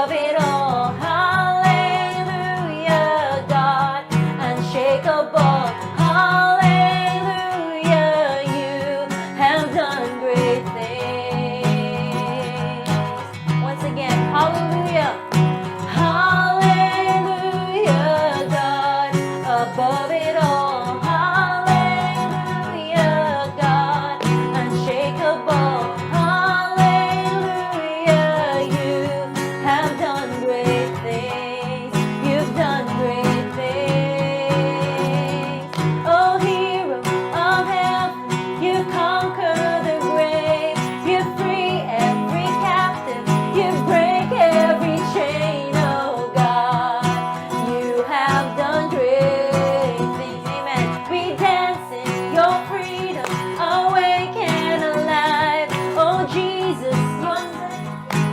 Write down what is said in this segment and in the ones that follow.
Above it all. Hallelujah, God, unshakable. Hallelujah, you have done great things. Once again, hallelujah. Hallelujah, God, above it all. Hallelujah, God, unshakable. Hallelujah, you have done great things. You've done great things. Oh, hero of heaven, you conquer the grave. You free every captive. You break every chain. Oh God, you have done great things. Amen. We dance in your freedom, awake and alive. Oh Jesus,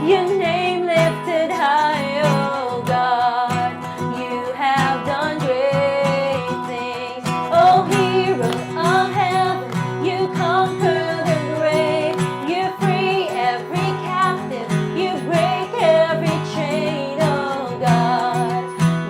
your name lifted high. Oh God, you have done great things. Oh hero of heaven, you conquer the grave. You free every captive. You break every chain. Oh God,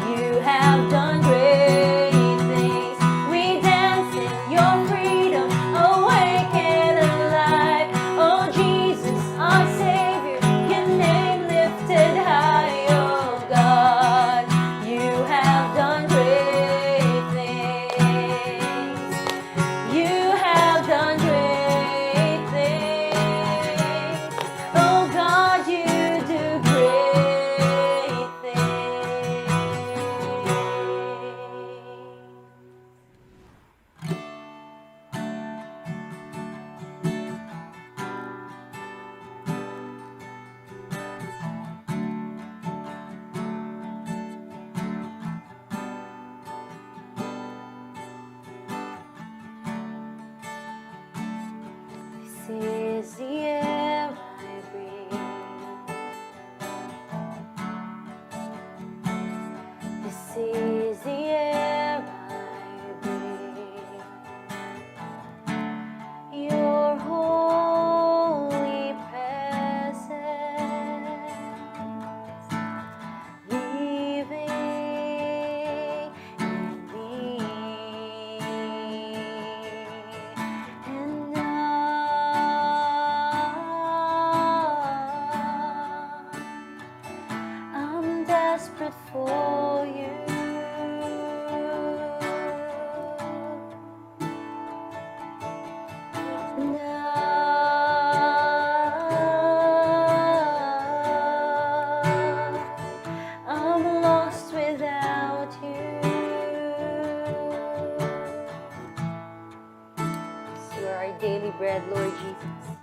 you have done great things. We dance in your freedom, awake and alive. Oh Jesus, our Savior, your name lifted high. Oh God, you have done great things. You have done great things. Oh God, you do great things. This is the air I breathe. This is the air I breathe. Your holy presence living in me. And I'm desperate for you. And I'm lost without you. You are our daily bread, Lord Jesus.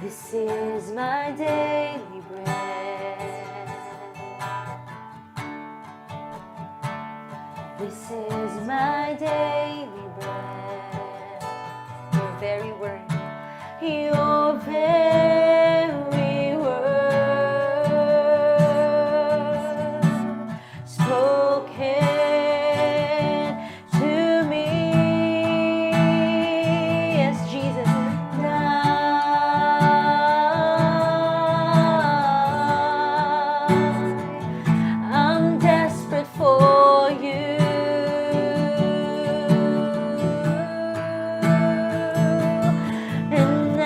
This is my daily bread. This is my daily bread. Your very word. Your very word spoken to me. Yes, Jesus. Now I'm desperate for you. And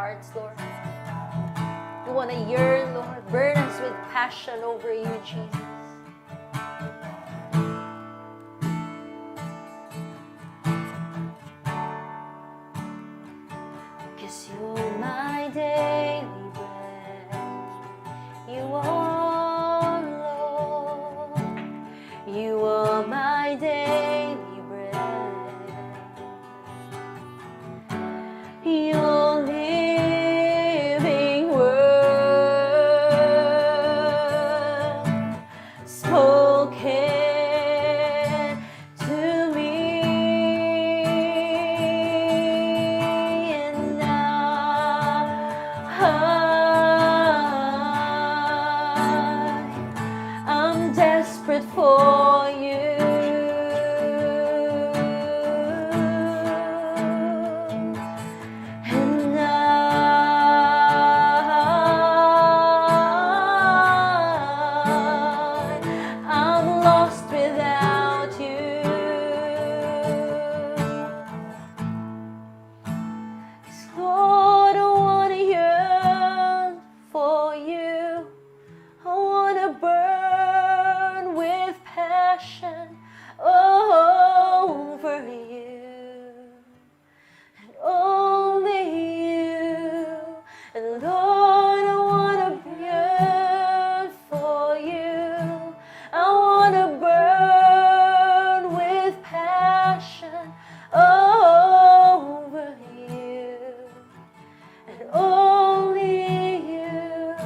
hearts, Lord. We want to yearn, Lord. Burn us with passion over you, Jesus. 'Cause you're my daily bread. You are, Lord. You are my daily bread. Your living word spoken to me, and I'm desperate for you. And I'm lost without you. 'Cause Lord, I wanna yearn for you. I wanna burn with passion over you and only you. And Lord, I wanna yearn for you. I wanna burn with passion over you and only you.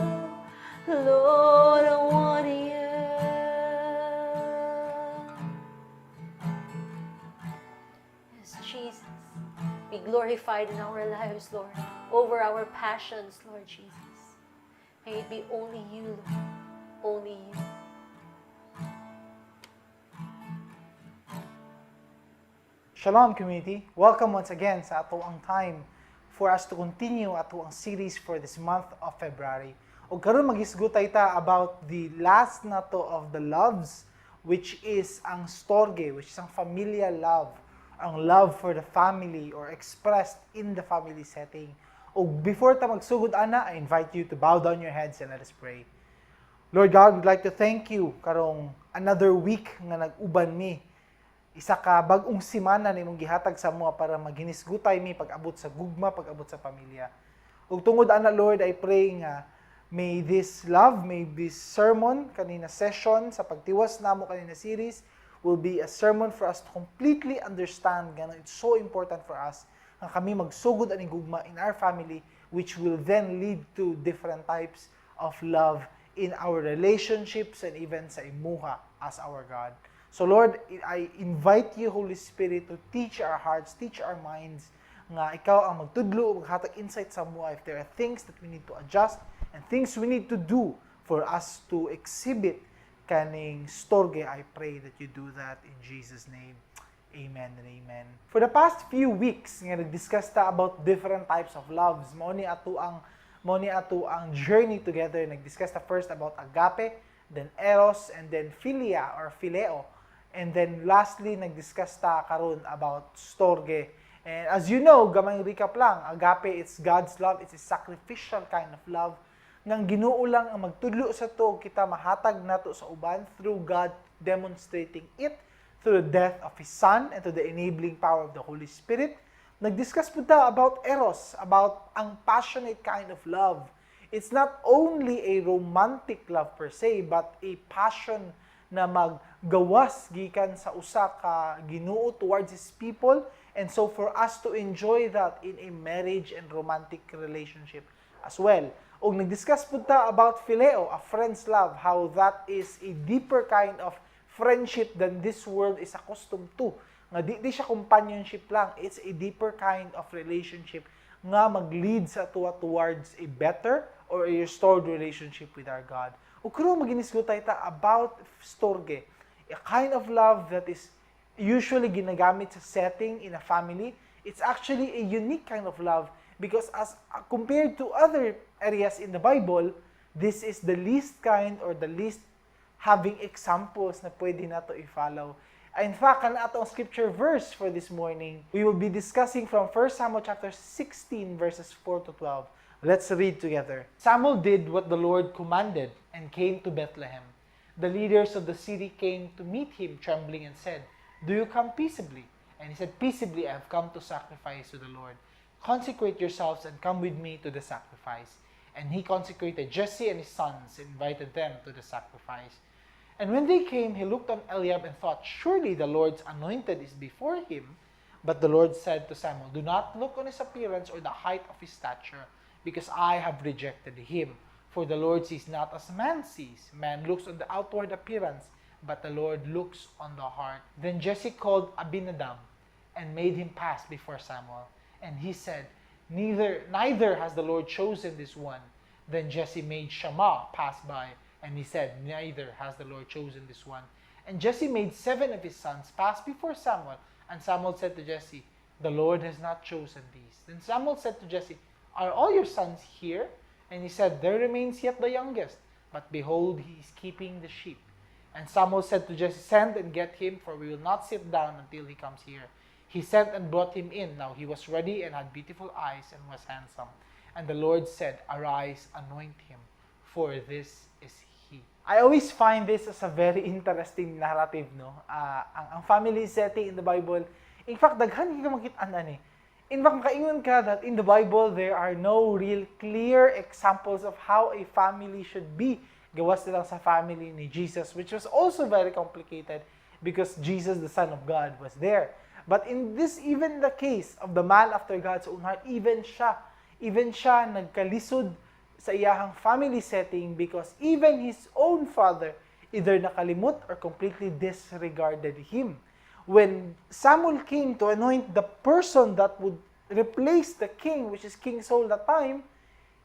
Lord, I want you. Yes, Jesus, be glorified in our lives, Lord, over our passions, Lord Jesus. May it be only you, Lord, only you. Shalom, community! Welcome once again sa atoang time for us to continue atoang series for this month of February. O karon maghisgutay ta about the last nato of the loves, which is ang storge, which is ang familial love, ang love for the family or expressed in the family setting. O before ta magsugod ana, I invite you to bow down your heads and let us pray. Lord God, we'd like to thank you karong another week nga nag-uban mi, isa ka bag-ong simana na imong gihatag sa amoa para maghinisgutay mi pag-abot sa gugma, pag-abot sa pamilya. Ug tungod ana, Lord, I pray nga may this love, may this sermon kanina session sa pagtiwas namo kanina series will be a sermon for us to completely understand nga it's so important for us nga kami magsugod aning gugma in our family, which will then lead to different types of love in our relationships and even sa imuha as our God. So Lord, I invite you, Holy Spirit, to teach our hearts, teach our minds, nga ikaw ang magtudlo, maghatag insight sa amoa if there are things that we need to adjust and things we need to do for us to exhibit kaning storge. I pray that you do that in Jesus' name. Amen and amen. For the past few weeks, nga nag-discuss ta about different types of loves. Mao ni atoang journey together. Nag-discuss ta first about agape, then eros, and then philia or phileo. And then lastly, nag-discuss ta karon about storge. And as you know, gamay recap lang, agape, it's God's love, it's a sacrificial kind of love. Ngang Ginoo lang ang magtudlo sa to, kita mahatag nato sa uban through God demonstrating it through the death of His Son and to the enabling power of the Holy Spirit. Nag-discuss po ta about eros, about ang passionate kind of love. It's not only a romantic love per se, but a passion na maggawas gikan sa usa ka Ginoo towards His people, and so for us to enjoy that in a marriage and romantic relationship as well. Og nag-discuss pud ta about phileo, a friend's love, how that is a deeper kind of friendship than this world is accustomed to. Nga di siya companionship lang, it's a deeper kind of relationship nga mag-lead sa atoa towards a better or a restored relationship with our God. Ug karon maghinisgutay ta about storge, a kind of love that is usually ginagamit sa setting in a family. It's actually a unique kind of love because as compared to other areas in the Bible, this is the least kind or the least having examples na pwede nato i-follow. In fact, kana ato ang scripture verse for this morning. We will be discussing from 1 Samuel chapter 16 verses 4 to 12. Let's read together. Samuel did what the Lord commanded and came to Bethlehem. The leaders of the city came to meet him, trembling, and said, "Do you come peaceably?" And he said, "Peaceably I have come to sacrifice to the Lord. Consecrate yourselves and come with me to the sacrifice." And he consecrated Jesse and his sons and invited them to the sacrifice. And when they came, he looked on Eliab and thought, "Surely the Lord's anointed is before him." But the Lord said to Samuel, "Do not look on his appearance or the height of his stature, because I have rejected him. For the Lord sees not as man sees. Man looks on the outward appearance, but the Lord looks on the heart." Then Jesse called Abinadab and made him pass before Samuel. And he said, "Neither has the Lord chosen this one." Then Jesse made Shammah pass by, and he said, "Neither has the Lord chosen this one." And Jesse made seven of his sons pass before Samuel. And Samuel said to Jesse, "The Lord has not chosen these." Then Samuel said to Jesse, "Are all your sons here?" And he said, "There remains yet the youngest, but behold, he is keeping the sheep." And Samuel said to Jesse, "Send and get him, for we will not sit down until he comes here." He sent and brought him in. Now he was ruddy and had beautiful eyes and was handsome. And the Lord said, "Arise, anoint him, for this is he." I always find this as a very interesting narrative, no? Ang family setting in the Bible, in fact, daghan ka makit-an ani. In fact, makaingon ka that in the Bible, there are no real clear examples of how a family should be. Gawas na lang sa family ni Jesus, which was also very complicated because Jesus, the Son of God, was there. But in this, even the case of the man after God's own heart, even siya nagkalisod sa iyahang family setting because even his own father either nakalimot or completely disregarded him. When Samuel came to anoint the person that would replace the king, which is King Saul that time,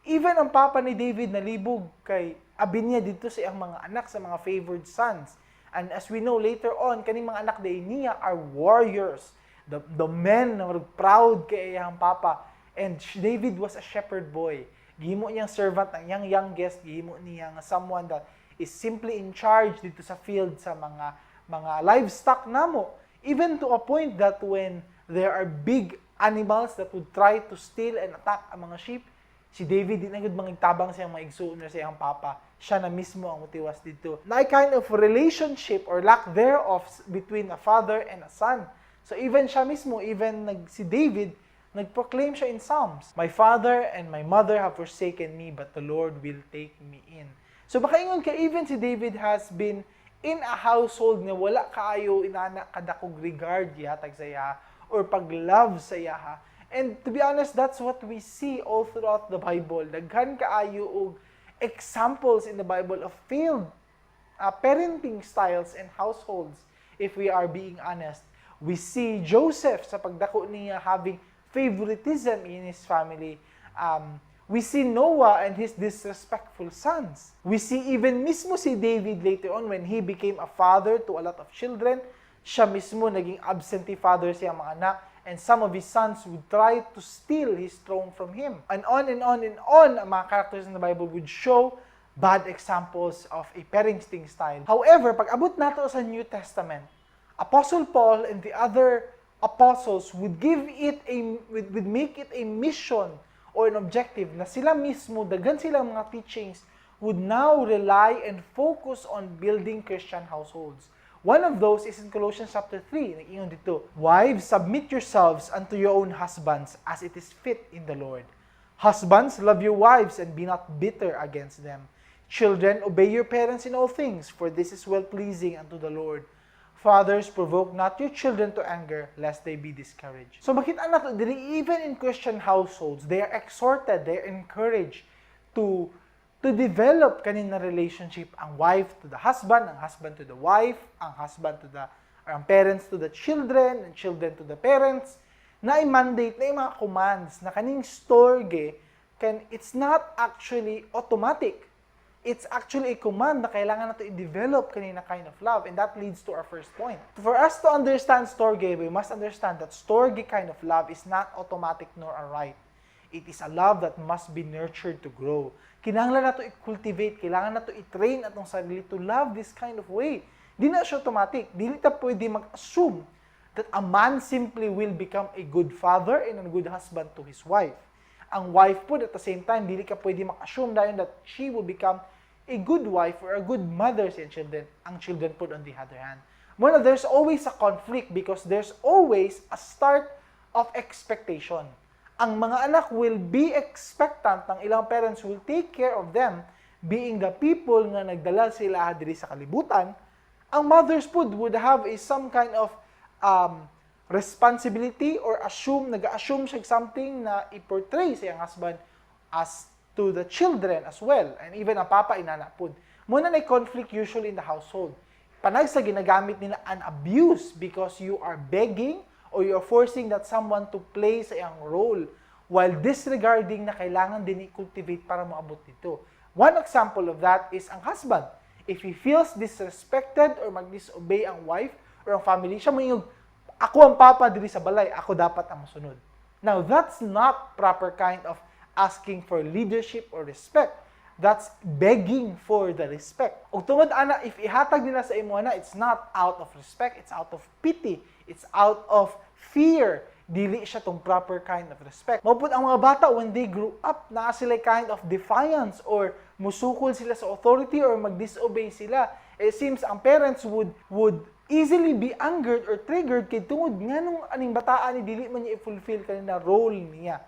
even ang papa ni David nalibog kay abi niya didto sa iyang mga anak, sa mga favored sons. And as we know later on, kaning mga anak diay niya are warriors. The men na murag proud kay iyang papa. And David was a shepherd boy. Gihimo niyang servant ang iyang youngest, gihimo niya nga someone that is simply in charge didto sa field sa mga livestock namo. Even to a point that when there are big animals that would try to steal and attack ang mga sheep, si David di na gud mangigtabang sa iyang mga igsuon or sa iyang papa. Siya na mismo ang mutiwas didto. Na kind of relationship or lack thereof between a father and a son. So even siya mismo, even si David, nag-proclaim siya in Psalms, "My father and my mother have forsaken me, but the Lord will take me in." So makaingon ka, even si David has been in a household nga wala kaayo inana kadakog regard gihatag sa iya or pag-love sa iya. And to be honest, that's what we see all throughout the Bible. Daghan kaayo og examples in the Bible of failed parenting styles and households, if we are being honest. We see Joseph sa pagdako niya having favoritism in his family. We see Noah and his disrespectful sons. We see even mismo si David later on when he became a father to a lot of children, siya mismo naging absentee father sa iyang mga anak and some of his sons would try to steal his throne from him. And on and on and on, ang mga characters in the Bible would show bad examples of a parenting style. However, pag abot nato sa New Testament, Apostle Paul and the other apostles would give it a would, would make it a mission or an objective na sila mismo, daghan silang mga teachings would now rely and focus on building Christian households. One of those is in Colossians chapter 3. Nag-ingon didto, "Wives, submit yourselves unto your own husbands as it is fit in the Lord. Husbands, love your wives and be not bitter against them. Children, obey your parents in all things, for this is well-pleasing unto the Lord. Fathers, provoke not your children to anger, lest they be discouraged." So makita nato diri, even in Christian households, they are exhorted, they are encouraged to develop kanin na relationship, ang wife to the husband, ang husband to the wife, ang husband to the or ang parents to the children, and children to the parents, na mandate, na mga commands na kaning storge can it's not actually automatic. It's actually a command na kailangan nato i-develop kanina kind of love, and that leads to our first point. For us to understand storge, we must understand that storge kind of love is not automatic nor a right. It is a love that must be nurtured to grow. Kinahanglan nato i-cultivate, kailangan nato i-train atong sarili to love this kind of way. Di na siya automatic. Dili ta pwede mag-assume that a man simply will become a good father and a good husband to his wife. Ang wife po, at the same time, dili ka pwede mag-assume dayon that she will become a good wife or a good mother sa iyang children. Ang children po, on the other hand. Muna, there's always a conflict because there's always a start of expectation. Ang mga anak will be expectant ng ilang parents will take care of them, being the people nga nagdala sila diri sa kalibutan. Ang mothers pud would have a some kind of responsibility or assume, nag-assume siya something na i-portray sa iyang husband as to the children as well. And even ang papa, inana pud. Muna na conflict usually in the household. Panag sa ginagamit nila an abuse because you are begging or you are forcing that someone to play sa iyang role while disregarding na kailangan din i-cultivate para maabot dito. One example of that is ang husband. If he feels disrespected or mag-disobey ang wife or ang family, siya moingog, "Ako ang papa diri sa balay, ako dapat ang mosunod." Now, that's not proper kind of asking for leadership or respect. That's begging for the respect. Ug tungod ana, if ihatag nila sa imo ana, it's not out of respect, it's out of pity, it's out of fear. Dili siya tong proper kind of respect. Mao pud ang mga bata, when they grew up, naa sila kind of defiance or musukol sila sa authority or mag-disobey sila. It seems ang parents would easily be angered or triggered kay tungod nganong aning bataan ni dili man niya i-fulfill kanina role niya.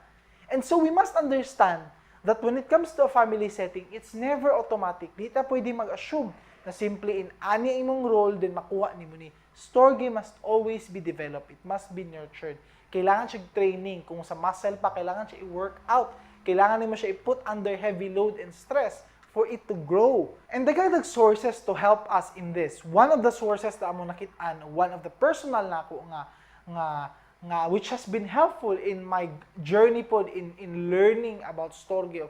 And so we must understand that when it comes to a family setting, it's never automatic. Di ta pwede mag-assume na simply in ani imong role, then makuha nimo ni. Storge must always be developed. It must be nurtured. Kailangan siya training. Kung sa muscle pa, kailangan siya i-work out. Kailangan nimo siya i-put under heavy load and stress for it to grow. And daghan sources to help us in this. One of the sources na among nakit-an, one of the personal nako nga which has been helpful in my journey pod in learning about storge of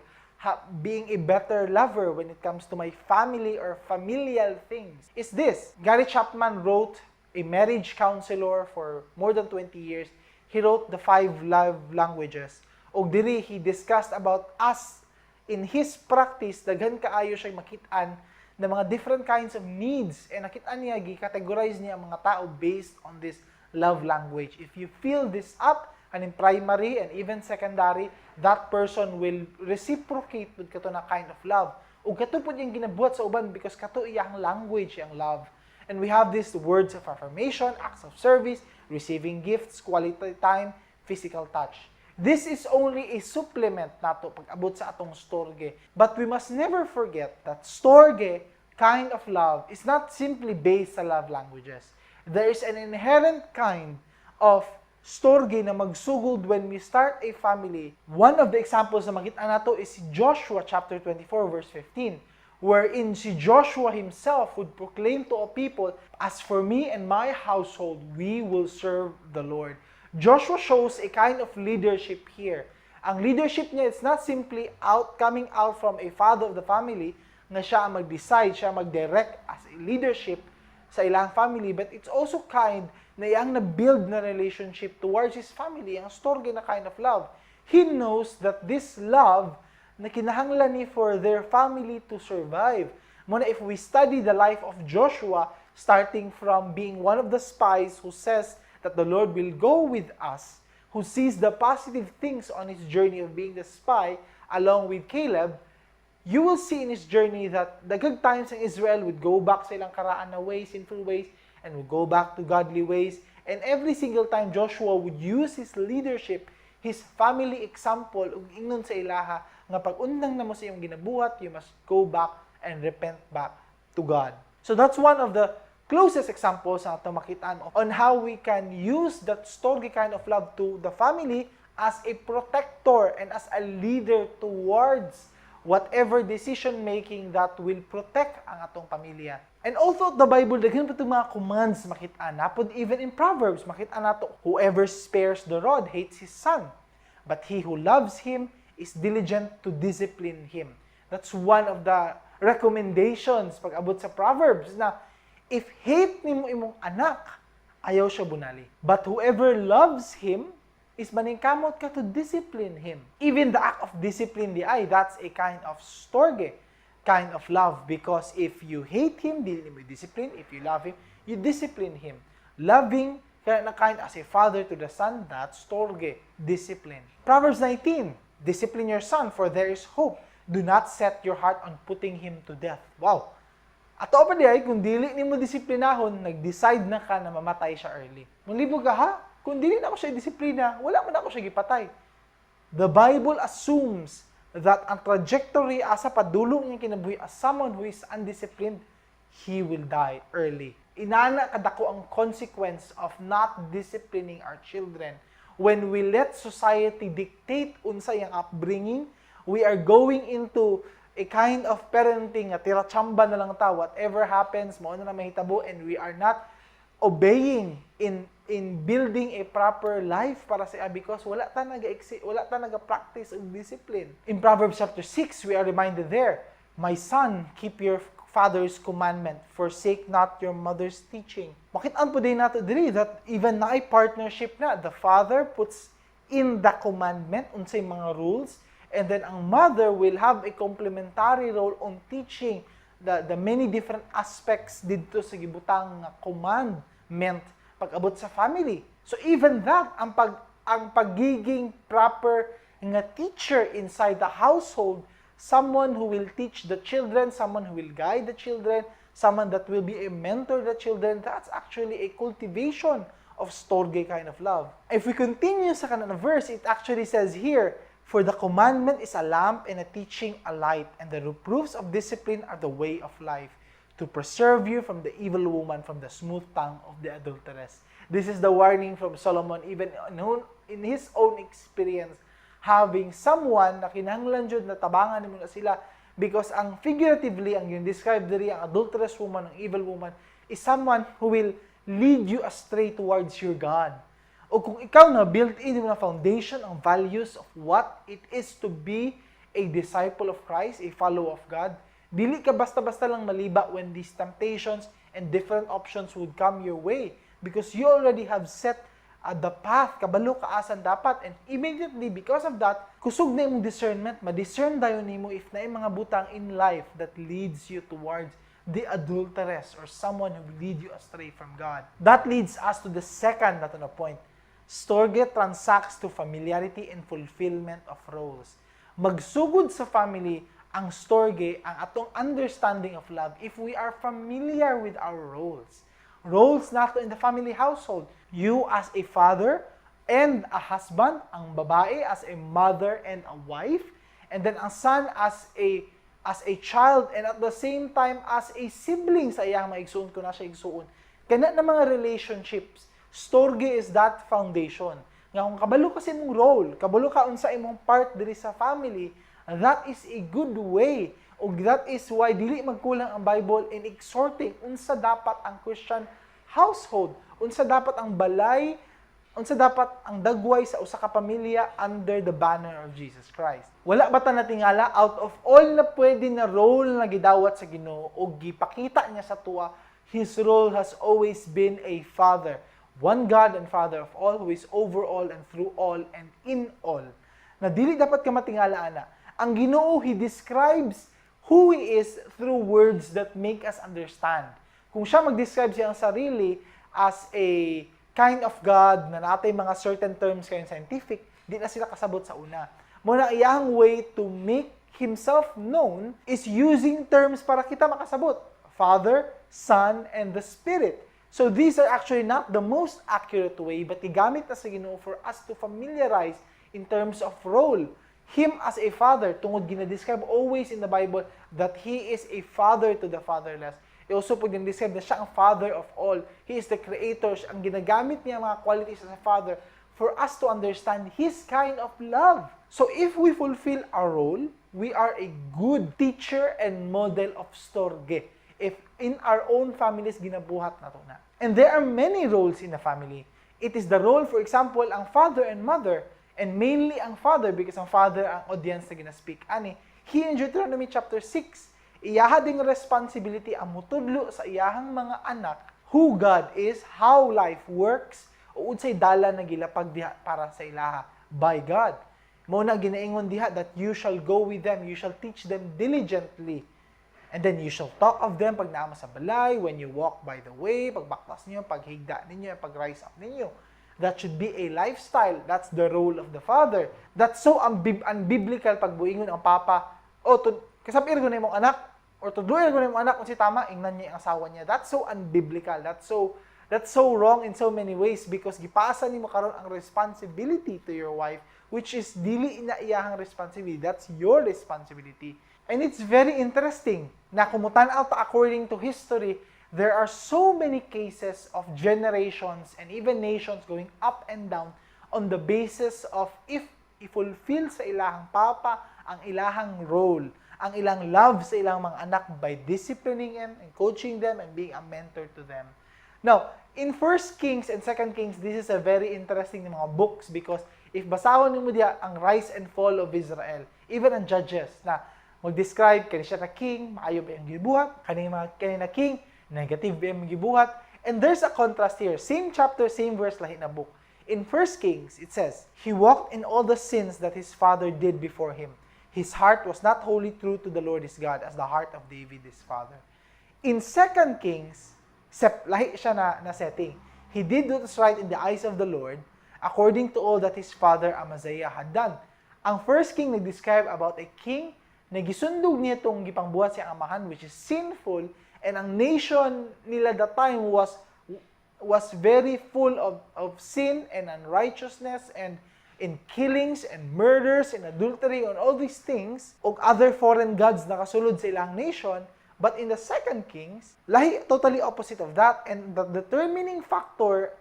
being a better lover when it comes to my family or familial things is this. Gary Chapman wrote, a marriage counselor for more than 20 years. He wrote The Five Love Languages. Og diri he discussed about us in his practice, daghan kaayo siya makit-an na mga different kinds of needs, and nakit-an niya, gi-categorize niya ang mga tao based on this love language. If you fill this up, and in primary and even secondary, that person will reciprocate with kato na kind of love. Ug kato pud yung ginabuhat sa uban because kato iyang language, iyang love. And we have these words of affirmation, acts of service, receiving gifts, quality time, physical touch. This is only a supplement nato pag-abot sa atong storge. But we must never forget that storge kind of love is not simply based sa love languages. There is an inherent kind of storge na magsugod when we start a family. One of the examples na makita nato is si Joshua chapter 24 verse 15, wherein si Joshua himself would proclaim to a people, "As for me and my household, we will serve the Lord." Joshua shows a kind of leadership here. Ang leadership niya, it's not simply out coming out from a father of the family nga siya ang mag-decide, siya ang mag-direct as a leadership sa ilang family, but it's also kind na iyang na-build na relationship towards his family, ang storge na kind of love. He knows that this love na kinahanglan ni for their family to survive. Muna, if we study the life of Joshua, starting from being one of the spies who says that the Lord will go with us, who sees the positive things on his journey of being the spy along with Caleb, you will see in his journey that the good times in Israel would go back sa ilang karaan na ways, sinful ways, and would go back to godly ways. And every single time, Joshua would use his leadership, his family example, ug ingnon sa ilaha nga pag-undang na mo sa iyong ginabuhat, you must go back and repent back to God. So that's one of the closest examples na ato makitaan on how we can use that storge kind of love to the family as a protector and as a leader towards whatever decision making that will protect ang atong pamilya. And also the Bible, daghan pa itong mga commands makita napod. Even in Proverbs makita nato, "Whoever spares the rod hates his son, but he who loves him is diligent to discipline him." That's one of the recommendations pag abot sa Proverbs na if hate nimo imong anak, ayaw siya bunali. But whoever loves him is maningkamot ka to discipline him. Even the act of discipline di ay, that's a kind of storge. kind of love because if you hate him, dili nimo discipline. If you love him, you discipline him. Loving kana na kind as a father to the son, that's storge, discipline. Proverbs 19, "Discipline your son, for there is hope. Do not set your heart on putting him to death." Wow. Ato pa diay, kung dili nimo disiplinahon, nag-decide na ka na mamatay siya early. Mulibog ka, ha? Kung dili nako siya disiplina, wala man nako siya gipatay. The Bible assumes that ang trajectory asa padulong niyang kinabuhi as someone who is undisciplined, he will die early. Inana kadako ang consequence of not disciplining our children. When we let society dictate unsa iyang upbringing, we are going into a kind of parenting nga tirachamba na lang ta. Whatever happens, mao na na mahitabo, and we are not obeying in building a proper life para sa iya because wala ta naga-practice og discipline. In Proverbs chapter 6, we are reminded there, "My son, keep your father's commandment, forsake not your mother's teaching." Makit-an pud nato diri that even naay partnership na the father puts in the commandment, unsay mga rules, and then ang mother will have a complementary role on teaching the many different aspects didto sa gibutang nga commandment pag-abot sa family. So even that, ang pagiging proper nga teacher inside the household, someone who will teach the children, someone who will guide the children, someone that will be a mentor to the children, that's actually a cultivation of storge kind of love. If we continue sa kanang verse, it actually says here, "For the commandment is a lamp and a teaching a light, and the reproofs of discipline are the way of life, to preserve you from the evil woman, from the smooth tongue of the adulteress." This is the warning from Solomon, even in his own experience, having someone na kinahanglan jud na tabangan nimo na sila because ang figuratively ang yung describe diri, ang adulterous woman, ang evil woman, is someone who will lead you astray towards your God. O kung ikaw na built in mo na foundation ang values of what it is to be a disciple of Christ, a follower of God, dili ka basta-basta lang maliba when these temptations and different options would come your way because you already have set the path, kabalo ka asan dapat, and immediately because of that, kusog na imong discernment, ma-discern dayon nimo if naay mga butang in life that leads you towards the adulteress or someone who will lead you astray from God. That leads us to the second nato na point. Storge transacts to familiarity and fulfillment of roles. Magsugod sa family ang storge, ang atong understanding of love, if we are familiar with our roles. Roles nato in the family household. You as a father and a husband, ang babae as a mother and a wife, and then ang son as a child and at the same time as a sibling sa iyang maigsuon kung naa siya igsuon. Kana na mga relationships, storge is that foundation. Nga kung kabalo ka sa imong role, kabalo ka unsa imong part diri sa family, that is a good way. Ug that is why dili magkulang ang Bible in exhorting unsa dapat ang Christian household, unsa dapat ang balay, unsa dapat ang dagway sa usa ka pamilya under the banner of Jesus Christ. Wala ba ta natingala, out of all na pwede na role na gidawat sa Ginoo o gipakita niya sa atoa, his role has always been a father. One God and Father of all, who is over all and through all and in all. Na dili dapat ka matingala ana. Ang Ginoo, He describes who He is through words that make us understand. Kung siya mag-describe siyang sarili as a kind of God na naa tay mga certain terms kayo scientific, di na sila kasabot sa una. Mao na iyang way to make himself known is using terms para kita makasabot. Father, Son, and the Spirit. So these are actually not the most accurate way, but gigamit na sa Ginoo for us to familiarize in terms of role. Him as a father, tungod gina-describe always in the Bible that He is a father to the fatherless. He also pag describe na siya ang father of all. He is the creator. Siya ang ginagamit niya ang mga qualities as a father for us to understand His kind of love. So if we fulfill our role, we are a good teacher and model of storge. If in our own families, ginabuhat nato na. And there are many roles in a family. It is the role, for example, ang father and mother, and mainly ang father because ang father ang audience na gina-speak ani. He in Deuteronomy chapter 6, iyaha ding responsibility ang mutudlo sa iyahang mga anak who God is, how life works, o unsay dalan na gilapag diha para sa ilaha by God. Mao na ginaingon diha that you shall go with them, you shall teach them diligently. And then you shall talk of them pag naa mo sa balay, when you walk by the way, pagbaktas ninyo, paghigda ninyo, pag rise up ninyo. That should be a lifestyle. That's the role of the father. That's so unbiblical pag muingon ang papa, "Oh, to, kasab-i ko na imong anak, or tudluin ko na imong anak kung unsay tama," ingnan niya ang asawa niya. That's so unbiblical. That's so wrong in so many ways because gipasa nimo karon ang responsibility to your wife, which is dili na iyahang responsibility. That's your responsibility. And it's very interesting na kung mutan-aw ta according to history, there are so many cases of generations and even nations going up and down on the basis of if i-fulfill sa ilahang papa ang ilahang role, ang ilang love sa ilang mga anak by disciplining them and coaching them and being a mentor to them. Now, in First Kings and Second Kings, this is a very interesting mga books because if basahon nimo diya ang rise and fall of Israel, even ang Judges na mag-describe kani siya na king, maayo ba ang gibuhat, kani mga kani na king, negative ba ang gibuhat, and there's a contrast here. Same chapter, same verse, lahi na book. In First Kings, it says, "He walked in all the sins that his father did before him. His heart was not wholly true to the Lord his God, as the heart of David his father." In Second Kings, lahi siya na setting. "He did what was right in the eyes of the Lord, according to all that his father Amaziah had done." Ang First King nag-describe about a king na gisundog niya itong gipangbuhat sa amahan, which is sinful, and ang nation nila that time was very full of sin and unrighteousness and in killings and murders and adultery and all these things og other foreign gods nakasulod sa ilang nation. But in the Second Kings, lahi, totally opposite of that, and the determining factor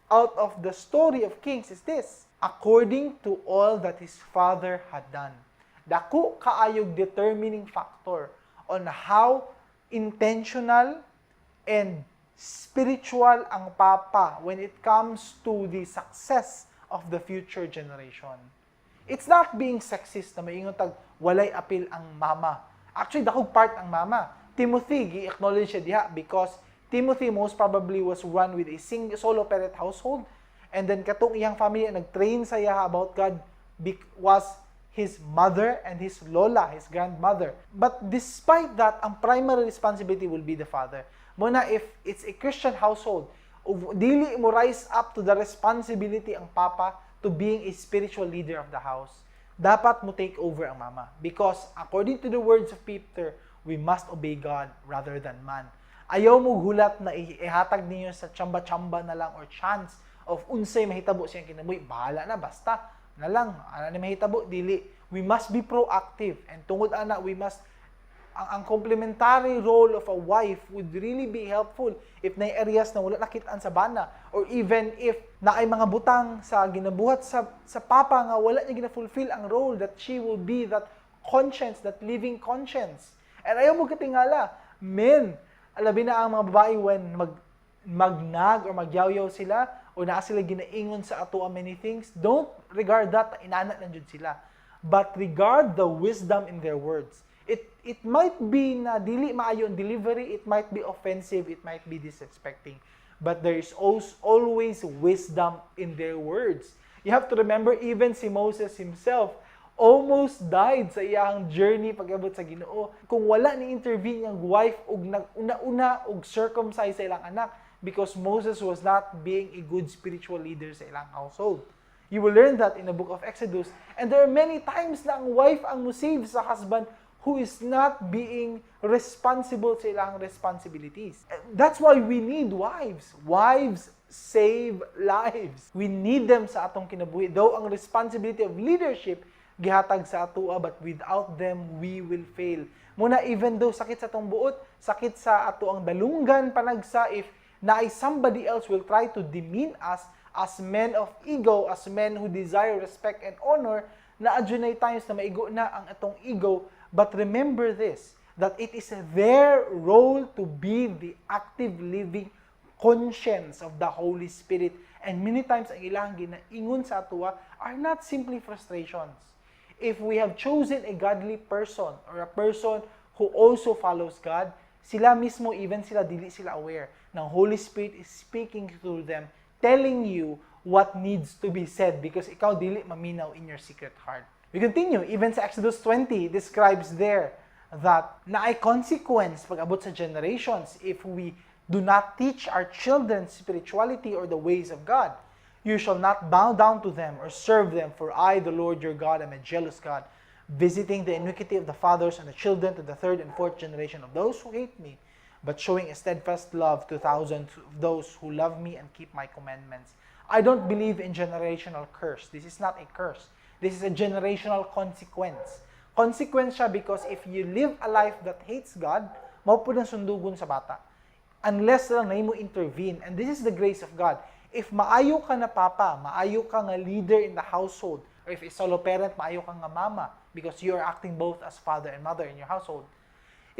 out of the story of Kings is this: "According to all that his father had done." Dako kaayog determining factor on how intentional and spiritual ang papa when it comes to the success of the future generation. It's not being sexist na maingon tag walay apil ang mama. Actually, dakog part ang mama. Timothy, gi-acknowledge siya diha because Timothy most probably was run with a solo parent household, and then katong iyang family ang nag-train sa iya about God was his mother and his lola, his grandmother. But despite that, ang primary responsibility will be the father. Mao na if it's a Christian household, dili mo rise up to the responsibility ang papa to being a spiritual leader of the house, dapat mo take over ang mama. Because according to the words of Peter, we must obey God rather than man. Ayaw mo hulat na ihatag ninyo sa chamba-chamba na lang or chance of unsay mahitabo siyang kinabuhi. Bahala na, basta na lang. Ano ni mahitabo, dili. We must be proactive. And tungod ana, we must ang complementary role of a wife would really be helpful if naay areas na wala nakitaan sa bana or even if naay mga butang sa ginabuhat sa papa nga wala niya gina-fulfill ang role, that she will be that conscience, that living conscience. And ayaw mo katingala, men, labi na ang mga babae when magnag or magyawyaw sila o naa sila ginaingon sa ato many things, don't regard that inana lang jud sila. But regard the wisdom in their words. It might be na dili maayo ang delivery, it might be offensive, it might be disrespecting. But there is also always wisdom in their words. You have to remember, even si Moses himself almost died sa iyang journey pag-abot sa Ginoo. Kung wala ni intervene ang wife ug nag-una-una og circumcise sa ilang anak because Moses was not being a good spiritual leader sa ilang household. You will learn that in the book of Exodus. And there are many times na ang wife ang mo-save sa husband who is not being responsible sa ilang responsibilities. And that's why we need wives. Wives save lives. We need them sa atong kinabuhi. Though ang responsibility of leadership gihatag sa atoa, but without them, we will fail. Mao na even though sakit sa atong buot, sakit sa ato ang dalunggan panagsa if naay somebody else will try to demean us as men of ego, as men who desire respect and honor, na adunay times na maigo na ang atong ego. But remember this, that it is their role to be the active living conscience of the Holy Spirit. And many times, ang ilang ginaingon sa atoa are not simply frustrations. If we have chosen a godly person or a person who also follows God, sila mismo, even sila, dili sila aware ng Holy Spirit is speaking through them, telling you what needs to be said because ikaw dili maminaw in your secret heart. We continue, even sa Exodus 20, describes there that naay consequence pag-abot sa generations if we do not teach our children spirituality or the ways of God. "You shall not bow down to them or serve them, for I, the Lord your God, am a jealous God, visiting the iniquity of the fathers and the children to the third and fourth generation of those who hate me, but showing a steadfast love to thousands of those who love me and keep my commandments." I don't believe in generational curse. This is not a curse. This is a generational consequence. Consequence siya because if you live a life that hates God, mao pud ang sundugon sa bata. Unless lang na mo intervene. And this is the grace of God. If maayo ka na papa, maayo ka nga leader in the household, or if a solo parent, maayo ka nga mama, because you are acting both as father and mother in your household.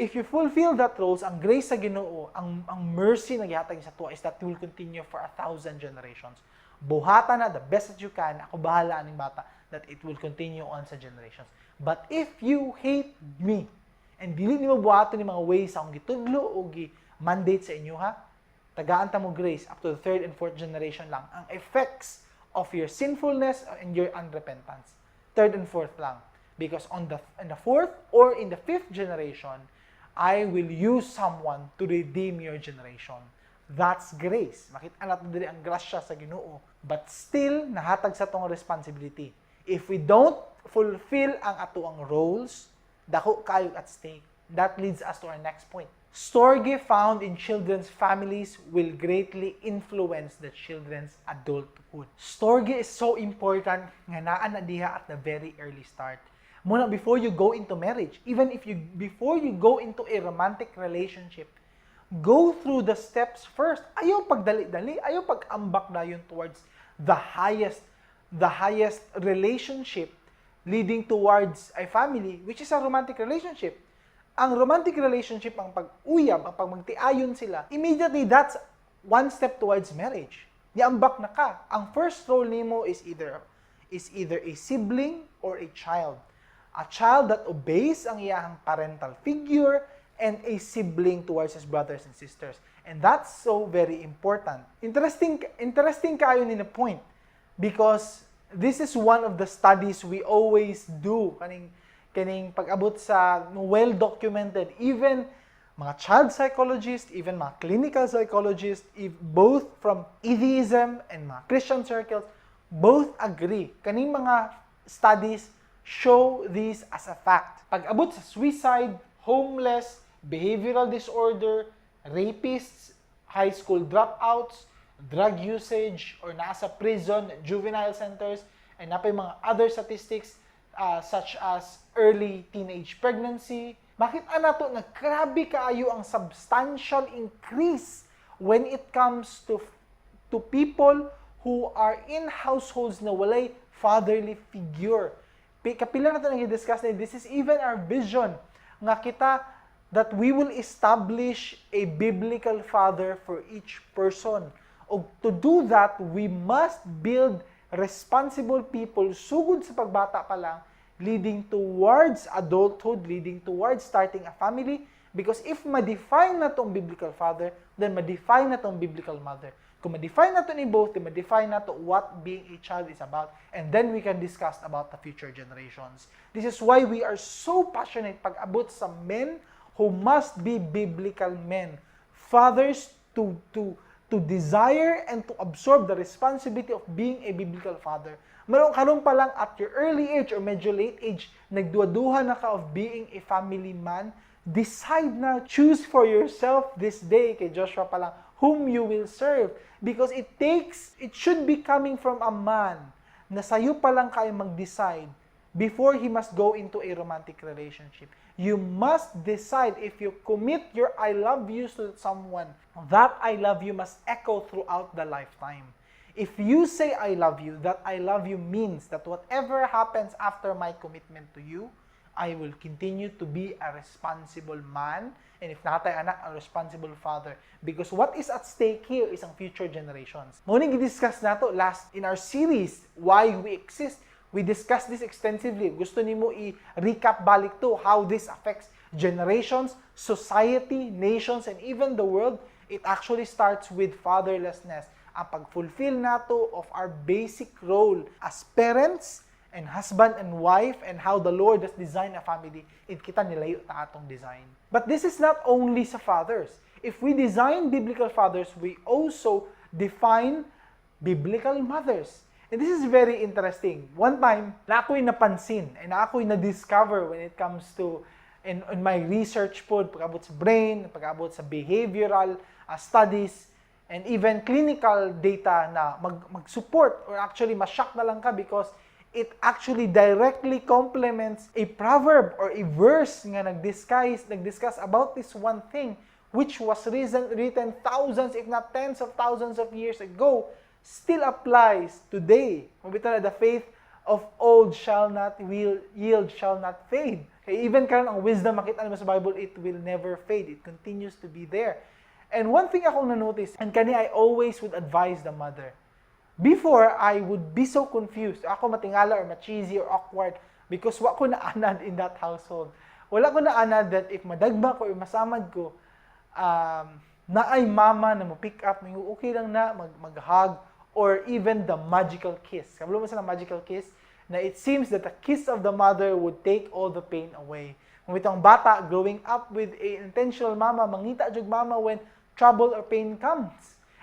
If you fulfill that roles, ang grace sa Ginoo, ang mercy na gihatag sa atoa is that you will continue for 1,000 generations. Buhata na the best that you can, ako bahala aning bata, that it will continue on sa generations. But if you hate me, and dili nimo buhaton ni mga ways sa akong gitudlo o gi-mandate sa inyo ha, tagaan ta mo grace up to the third and fourth generation lang ang effects of your sinfulness and your unrepentance. Third and fourth lang. Because on the in the fourth or in the fifth generation, I will use someone to redeem your generation. That's grace. Makita nato diri ang grasya sa Ginoo. But still, nahatag sa atong responsibility. If we don't fulfill ang atoang roles, dako kayo at stake. That leads us to our next point. Storge found in children's families will greatly influence the children's adulthood. Storge is so important nga naa na diha at the very early start. Muna before you go into marriage, even if you before you go into a romantic relationship, go through the steps first. Ayaw pagdali-dali, ayaw pag-ambak dayon towards the highest relationship leading towards a family, which is a romantic relationship. Ang romantic relationship, ang pag-uyab, ang pagmagtiayon sila, immediately that's one step towards marriage. Niambak na ka. Ang first role nimo is either a sibling or a child. A child that obeys ang iyahang parental figure and a sibling towards his brothers and sisters. And that's so very important. Interesting kayo ni na point because this is one of the studies we always do kaning pag-abot sa well documented, even mga child psychologists, even mga clinical psychologists, if both from atheism and mga Christian circles, both agree. Kaning mga studies show this as a fact. Pag-abot sa suicide, homeless, behavioral disorder, rapists, high school dropouts, drug usage, or nasa prison, juvenile centers, and napay mga other statistics such as early teenage pregnancy. Bakit nato na grabe kaayo ang substantial increase when it comes to people who are in households na walay fatherly figure? Kapila na ito nang discuss na this is even our vision nga kita that we will establish a biblical father for each person. O to do that, we must build responsible people sugod sa pagbata pa lang, leading towards adulthood, leading towards starting a family. Because if ma-define na tong biblical father, then ma-define na tong biblical mother. Kung ma-define nato ni both, then ma-define nato what being a child is about, and then we can discuss about the future generations. This is why we are so passionate pag-abot sa men who must be biblical men. Fathers to desire and to absorb the responsibility of being a biblical father. Marong karon pa lang at your early age or medyo late age, nagduha-duha na ka of being a family man, decide na, choose for yourself this day, kay Joshua pa lang, whom you will serve. Because it should be coming from a man na sayo pa lang kayo mag-decide before he must go into a romantic relationship. You must decide. If you commit your "I love you" to someone, that "I love you" must echo throughout the lifetime. If you say "I love you," that "I love you" means that whatever happens after my commitment to you, I will continue to be a responsible man, and if naa tay anak, a responsible father. Because what is at stake here is ang future generations. Mao ning gi-discuss nato last in our series, Why We Exist. We discussed this extensively. Gusto nimo i-recap balik to how this affects generations, society, nations, and even the world. It actually starts with fatherlessness. Ang pag-fulfill nato of our basic role as parents and husband and wife and how the Lord has designed a family, it kita nilayo ta atong design. But this is not only sa fathers. If we design biblical fathers, we also define biblical mothers. And this is very interesting. One time, na ako'y napansin and na ako'y na-discover when it comes to in my research po, pag-abot sa brain, pag-abot sa behavioral studies, and even clinical data na mag-support or actually ma-shock na lang ka because it actually directly complements a proverb or a verse nga nag-discuss about this one thing which was written thousands, if not tens of thousands of years ago, still applies today. Mao na, "The faith of old shall not will yield, shall not fade." Kay even karon, ang wisdom makita nimo sa Bible, it will never fade. It continues to be there. And one thing akong na-notice, and kani I always would advise the mother. Before, I would be so confused. Ako matingala or ma-cheesy or awkward because wa ko naanad in that household. Wala ko naanad that if madagma ko or masamad ko, naay mama na mo pick up, mo okay lang na, mag-hug, or even the magical kiss. Kabalo mo sa magical kiss? Na it seems that the kiss of the mother would take all the pain away. Kung itong bata growing up with a intentional mama, mangita jud mama when trouble or pain comes.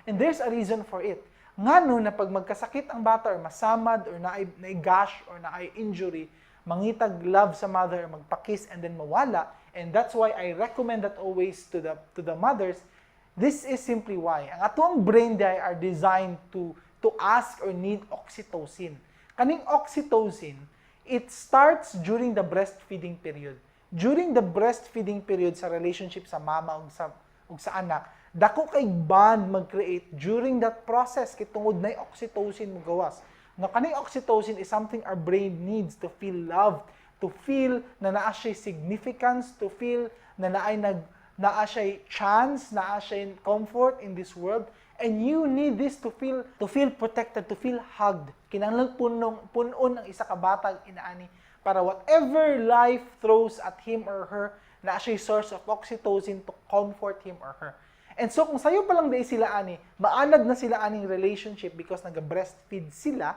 And there's a reason for it. Ngano na pag magkasakit ang bata or masamad or naay gash or naay injury, mangitag love sa mother or magpa-kiss and then mawala. And that's why I recommend that always to the mothers. This is simply why. Ang atoang brain diay are designed to ask or need oxytocin. Kaning oxytocin, it starts during the breastfeeding period. During the breastfeeding period sa relationship sa mama ug sa anak, dako kay bond mag-create during that process kay tungod na oxytocin mo gawas. No, kaning oxytocin is something our brain needs to feel loved, to feel na naa siya significance, to feel na naay naa siya chance, naa siya comfort in this world. And you need this to feel protected, to feel hugged. Kinahanglan punon ang isa ka bata inaani para whatever life throws at him or her, naa siya source of oxytocin to comfort him or her. And so kung sayo pa lang diay sila ani, maanad na sila aning relationship because naga-breastfeed sila,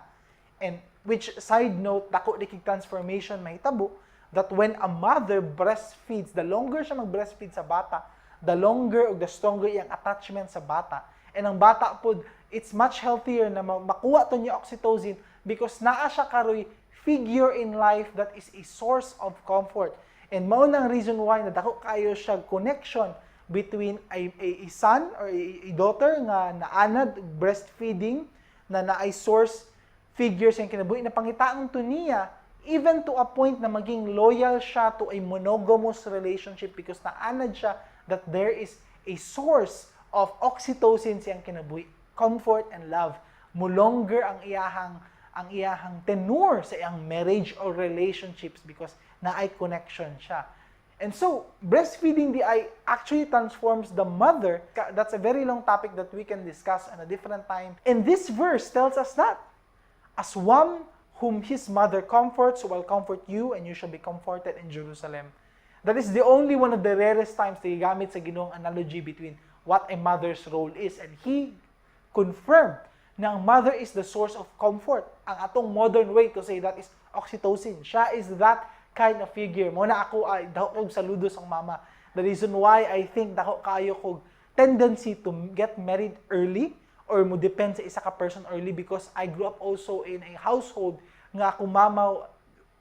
and which, side note, dako di kig transformation mahitabo that when a mother breastfeeds, the longer siya mag-breastfeed sa bata, the longer or the stronger iyang attachment sa bata. And ang bata pod, it's much healthier na makuha to niya oxytocin because naa siya karoy figure in life that is a source of comfort. And mao nang reason why na dako kayo siya connection between a son or a daughter nga naanad og breastfeeding na naay source figures ang kinabuhi na pangitaon to niya, even to a point na maging loyal siya to a monogamous relationship because naanad siya that there is a source of oxytocin siyang kinabuhi, comfort and love. Mo longer ang iyahang tenure sa iyang marriage or relationships because naay connection siya. And so, breastfeeding diay actually transforms the mother. That's a very long topic that we can discuss on a different time. And this verse tells us that as one whom his mother comforts will comfort you, and you shall be comforted in Jerusalem. That is the only one of the rarest times na gigamit sa Ginoong analogy between what a mother's role is. And he confirmed na ang mother is the source of comfort. Ang atong modern way to say that is oxytocin. Siya is that kind of figure. Mao na ako ay dako kog saludo sa mama. The reason why I think dako kaayo kog tendency to get married early or mo depend sa isa ka person early because I grew up also in a household nga akong mama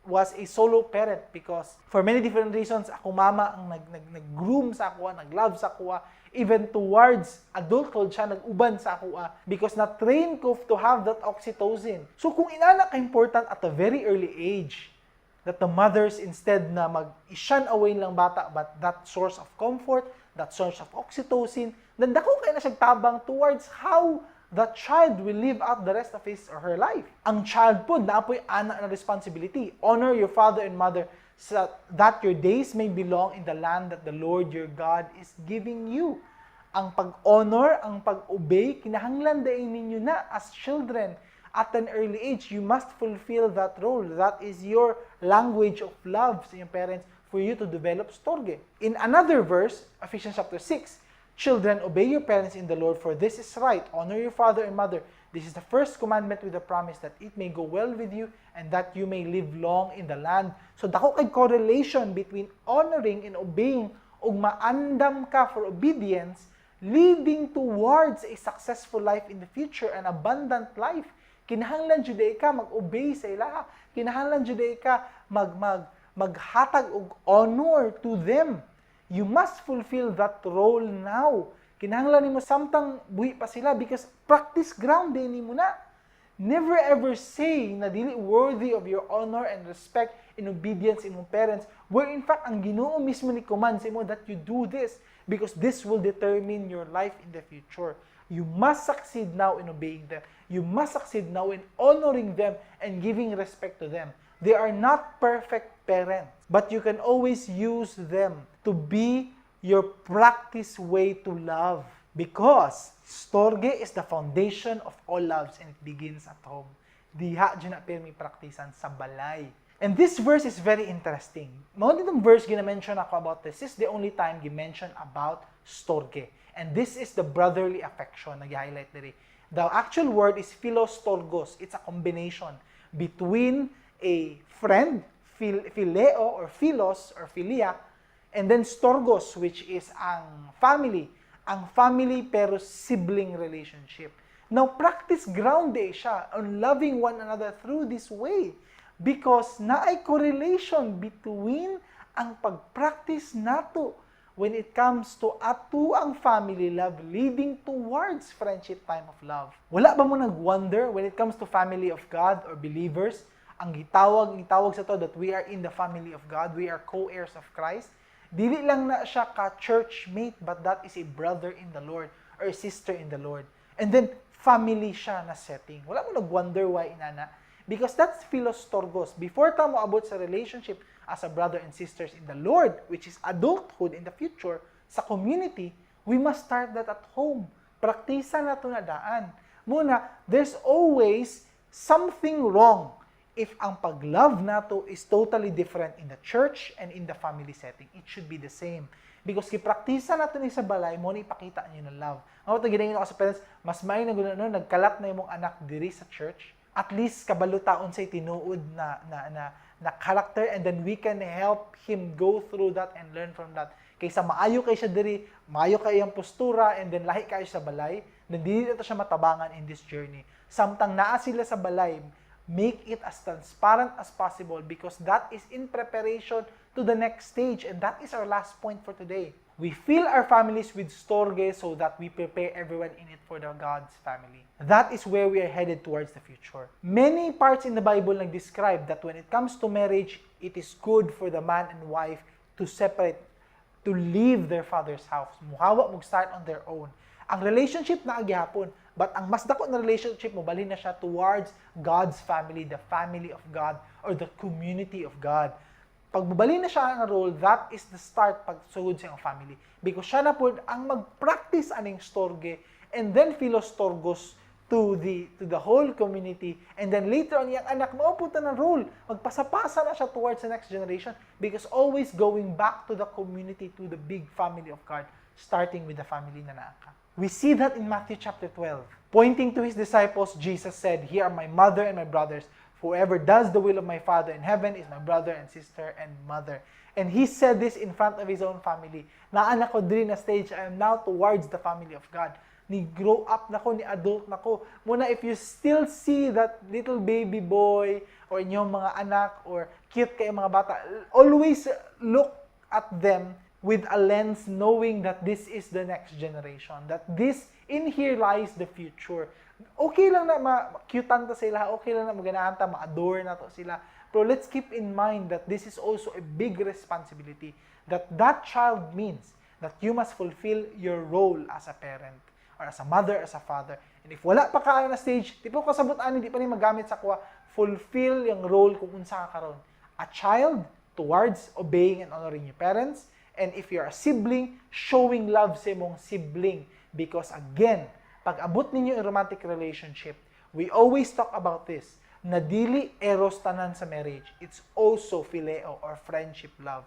was a solo parent because for many different reasons, ako mama ang nag nag nag-groom sa ako, nag-love sa ako, even towards adulthood siya nag-uban sa ako because na-train ko to have that oxytocin. So kung inana ka important at a very early age that the mothers, instead na mag-shun away lang bata, but that source of comfort, that source of oxytocin, then dako kay na siyang tabang towards how the child will live out the rest of his or her life. Ang child po, naa poy ana na responsibility. "Honor your father and mother so that your days may be long in the land that the Lord your God is giving you." Ang pag-honor, ang pag-obey, kinahanglan diay ninyo na as children at an early age. You must fulfill that role. That is your language of love sa inyong parents for you to develop storge. In another verse, Ephesians chapter 6, "Children, obey your parents in the Lord, for this is right. Honor your father and mother. This is the first commandment with the promise, that it may go well with you and that you may live long in the land. So dako kay correlation between honoring and obeying ug maandam ka for obedience, leading towards a successful life in the future and abundant life. Kinahanglan jud ka mag-obey sa ilaha. Kinahanglan jud ka maghatag og honor to them. You must fulfill that role now. Kinahanglan nimo samtang buhi pa sila because practice ground din nimo na. Never ever say na dili worthy of your honor and respect and obedience imong parents, where in fact ang Ginoo mismo ni command sa imo that you do this, because this will determine your life in the future. You must succeed now in obeying them. You must succeed now in honoring them and giving respect to them. They are not perfect parents, but you can always use them to be your practice way to love. Because storge is the foundation of all loves and it begins at home. Diha dyan na pirmi praktisan sa balay. And this verse is very interesting. Mao ditong verse gina-mention ako about this. This is the only time gi-mention about storge. And this is the brotherly affection na gi-highlight diri. The actual word is philostorgos. It's a combination between a friend, phileo or philos or philia, and then storgos, which is ang family. Ang family pero sibling relationship. Now, practice ground day siya on loving one another through this way. Because naay correlation between ang pag-practice nato when it comes to ato ang family love leading towards friendship time of love. Wala ba mo nag-wonder when it comes to family of God or believers, ang gitawag sa to that we are in the family of God, we are co-heirs of Christ? Dili lang na siya ka church mate, but that is a brother in the Lord or a sister in the Lord. And then, family siya na setting. Wala mo nag-wonder why inana? Because that's philostorgos. Before ta mo abot sa relationship as a brother and sisters in the Lord, which is adulthood in the future, sa community, we must start that at home. Praktisa na to na daan. Muna, there's always something wrong if ang pag-love nato is totally different in the church and in the family setting. It should be the same. Because gipraktisa nato ni sa balay, mo ni ipakita niyo ng love. Ang ito ginayon ako sa parents, mas may na no, nagkalat na imong anak diri sa church, at least kabalo taon sa tinuod na character, and then we can help him go through that and learn from that. Kaysa maayo kay siya diri, maayo kay iyang postura, and then lahi kayo sa balay, then dili na to siya matabangan in this journey. Samtang naa sila sa balay, make it as transparent as possible because that is in preparation to the next stage, and that is our last point for today. We fill our families with storge so that we prepare everyone in it for the God's family. That is where we are headed towards the future. Many parts in the Bible nag-describe that when it comes to marriage, it is good for the man and wife to separate, to leave their father's house. Muhawa mo start on their own. Ang relationship na gihapon, but ang mas dako na relationship mo balhin na siya towards God's family, the family of God, or the community of God. Pag mubalhin na siya ang role, that is the start pagsugod sa iyang family. Because siya na po ang mag-practice aning storge and then philostorgos to the whole community, and then later on iyang anak mao po ng role, magpasapasa na siya towards the next generation, because always going back to the community, to the big family of God, starting with the family na naa ka. We see that in Matthew chapter 12. Pointing to his disciples, Jesus said, "Here are my mother and my brothers. Whoever does the will of my Father in heaven is my brother and sister and mother." And he said this in front of his own family. Naa na ko diri na stage, I am now towards the family of God. Ni grow up na ko, ni adult na ko. Muna, if you still see that little baby boy or inyong mga anak or cute kay mga bata, always look at them with a lens knowing that this is the next generation, that this, in here lies the future. Okay lang na ma-cutean ta sila, okay lang na maganahan ta, ma-adore na to sila. Pero let's keep in mind that this is also a big responsibility, that that child means that you must fulfill your role as a parent or as a mother, as a father. And if wala pa ka na stage, di pa ko kasabot ani, di pa ni magamit sa kuha, fulfill yung role kung unsa ka karon. A child towards obeying and honoring your parents, and if you're a sibling, showing love sa imong sibling. Because again, pag abot ninyo in romantic relationship, we always talk about this, na dili eros tanan sa marriage. It's also phileo or friendship love.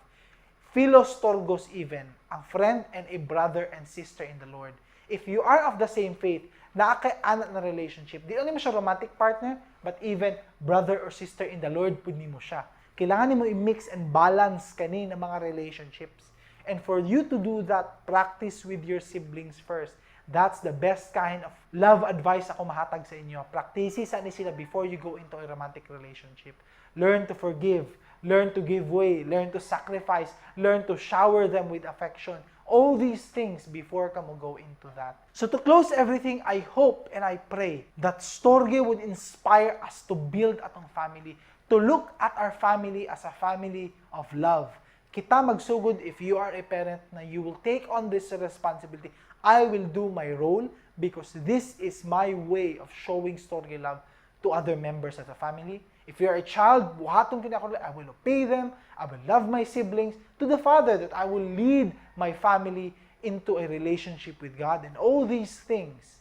Philostorgos even, ang friend and a brother and sister in the Lord. If you are of the same faith, naa kay ana na relationship. Di lang nimo siya romantic partner, but even brother or sister in the Lord pud nimo siya. Kailangan nimo i-mix and balance kani na mga relationships. And for you to do that, practice with your siblings first. That's the best kind of love advice ako mahatag sa inyo. Practice sa ni sila before you go into a romantic relationship. Learn to forgive, learn to give way, learn to sacrifice, learn to shower them with affection. All these things before ka mo go into that. So to close everything, I hope and I pray that Storge would inspire us to build atong family, to look at our family as a family of love. Kita magsugod, if you are a parent, na you will take on this responsibility. I will do my role because this is my way of showing Storge love to other members of the family. If you're a child, buhaton kini ako, I will obey them, I will love my siblings, to the father, that I will lead my family into a relationship with God. And all these things,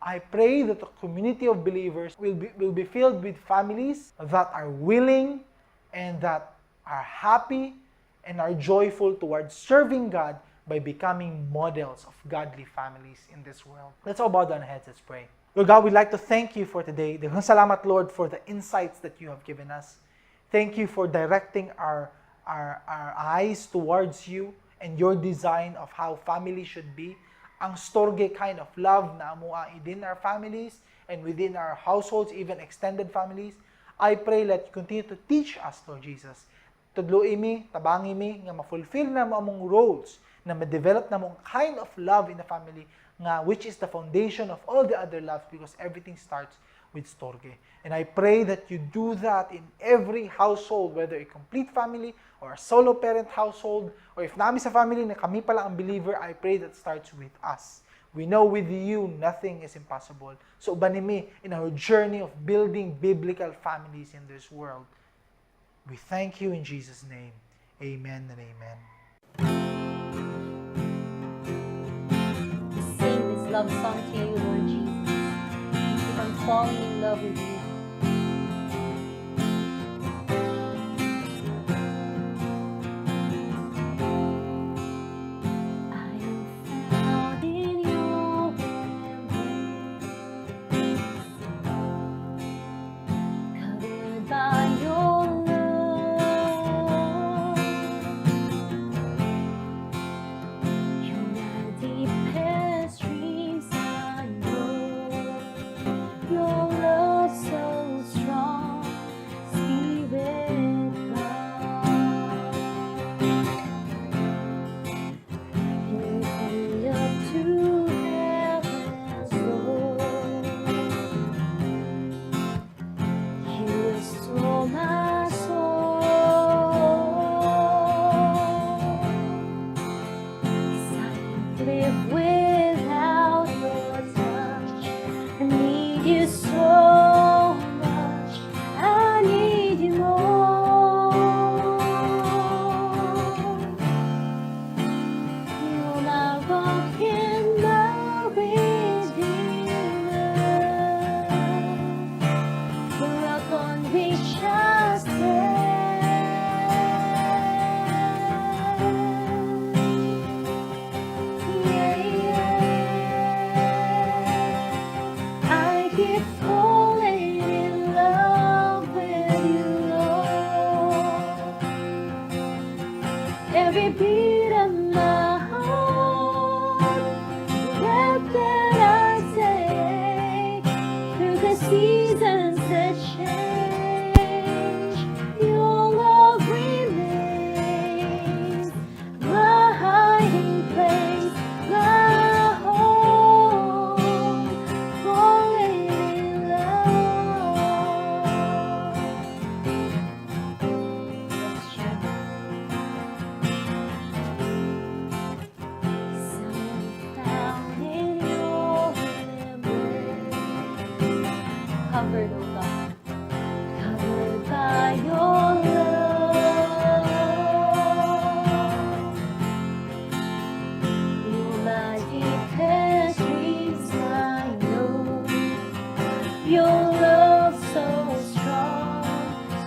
I pray that the community of believers will be filled with families that are willing and that are happy and are joyful towards serving God by becoming models of godly families in this world. Let's all bow down our heads. Let's pray. Lord God, we'd like to thank you for today. Daghang salamat, Lord, for the insights that you have given us. Thank you for directing our eyes towards you and your design of how family should be. Ang storge kind of love na amo within our families and within our households, even extended families. I pray that you continue to teach us, Lord Jesus. Tudloi mi, tabangi mi, nga ma-fulfill namo among roles, na ma-develop namo ang kind of love in the family, nga which is the foundation of all the other loves, because everything starts with storge. And I pray that you do that in every household, whether a complete family or a solo parent household, or if naa mi sa family na kami pa lang ang believer, I pray that starts with us. We know with you, nothing is impossible. So ubani mi in our journey of building biblical families in this world. We thank you in Jesus' name. Amen and amen. We sing this love song to you, Lord Jesus. We keep on falling in love with you. I am found in your embrace, covered by your love. You're my deepest dreams, I know. Your love so strong, Spirit God. You lift me up to heaven's door. You restore my soul. 'Cause I can't live without your touch. I need you so much. I need you more. You're my rock and my redeemer, the rock on which I stand. Yeah. I keep falling in love with you, Lord. Every beat of my heart, breath that I take, through the seasons that change, your love remains my hiding place, my home, falling in love. Yes, Jesus. 'Cause I'm found in your embrace. Covered, oh God. Covered by your love. You're my deepest dreams, I know. Your love so strong,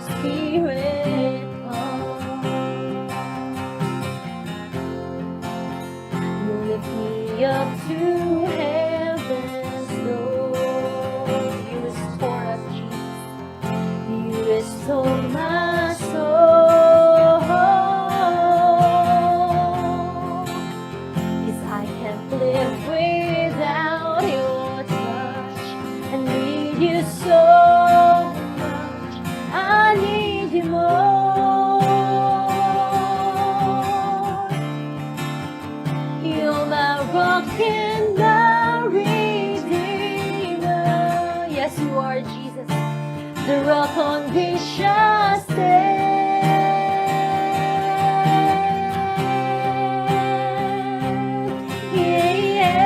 Spirit, come. You lift me up to The rock on which I stand. Yeah.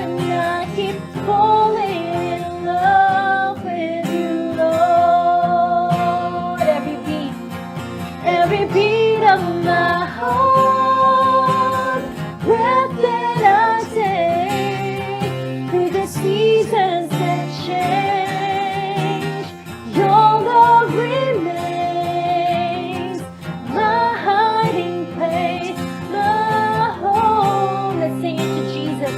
And I keep falling in love with you, Lord. Every beat of my heart, breath that I take, through the seasons that change, your love remains my hiding place, my home. Let's sing it to Jesus.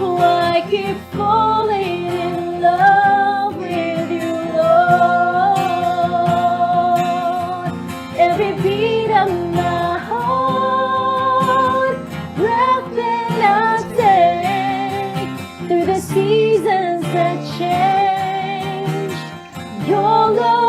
Oh, I keep falling in love with you, Lord. Every beat of my heart, breath that I take, through the seasons that change, your love